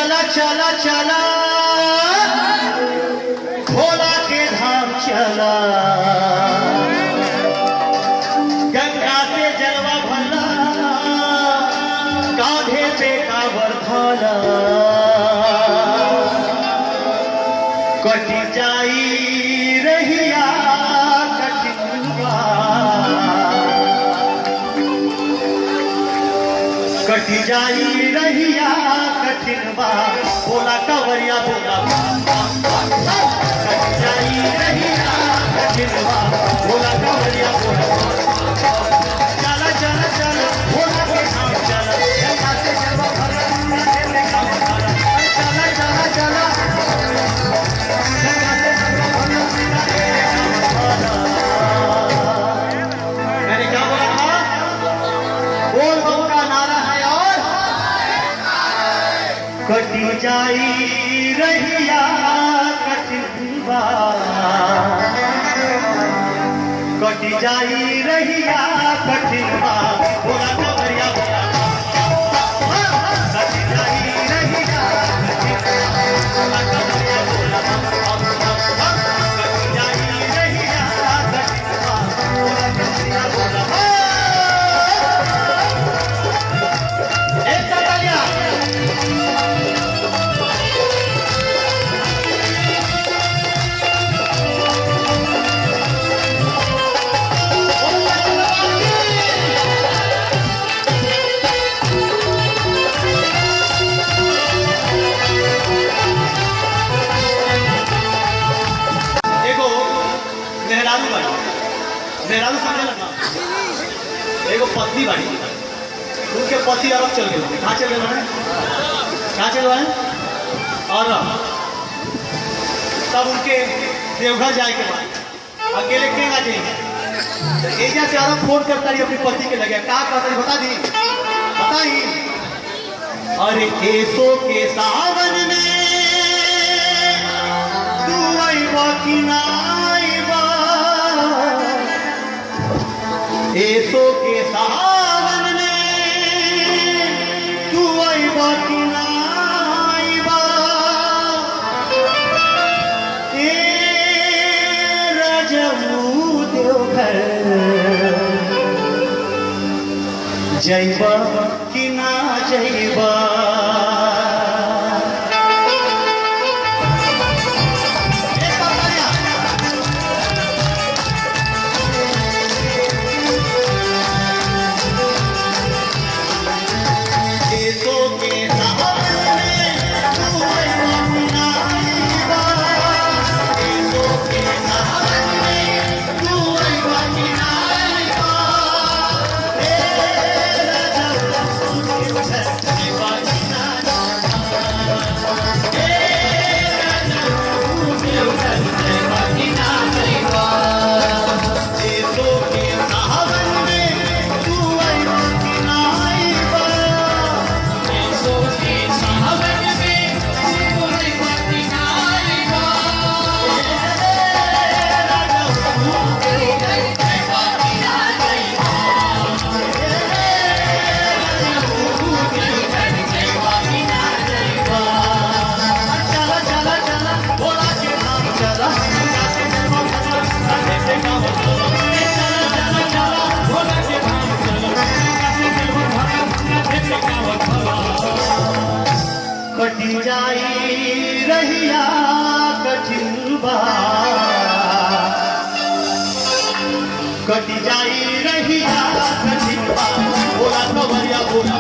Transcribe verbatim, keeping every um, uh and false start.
चला, चला, चला, भोला के धाम चला। गंगा से जलवा भला, कांधे पे कांवर धाला। कटी जाई रहिया कठिन बा, कटी जाई रहिया कठिन बा। बोला कांवरिया बोला, कटी जाई रहिया कठिन बा। बोला कांवरिया बोला, चला चला चला, भोला के धाम चला। गंगा से जलवा भरा, गंगा से जलवा भरा। चला चला चला, गंगा से जलवा भरा, गंगा से जलवा भरा। मैंने क्या बोला था? बोल बम का नारा है और कटी जाई रहिया कठिन बा, कटी जाई रहिया कठिन बा। बोला कांवरिया बोला, कटी जाई रहिया कठिन बा। बोला कांवरिया बोला, कटी जाई रहिया कठिन बा। बोला कांवरिया बोला, एक तालियां। एगो मेहरारू बाड़ी, मेहरारू समझे ना, एगो पत्नी बाड़ी, उनके पति अरब चल गए। कहाँ चल गए? कहाँ चल गए? अरब। तब उनके देवघर जाए के बाद अकेले के आ जाए, एजा से अरब फोन करता रही अपनी पति के लगे, का कहता रही बता दी, बताई। अरे एसो के सावन में तू अइबा कि ना अइबा, एसो के सावन में तू अइबा कि ना अइबा, ए राजू देवघर जइबा कि ना जइबा। कटी जाई रहिया कठिन बा, कटी जाई रहिया कठिन बा। बोला कांवरिया बोला।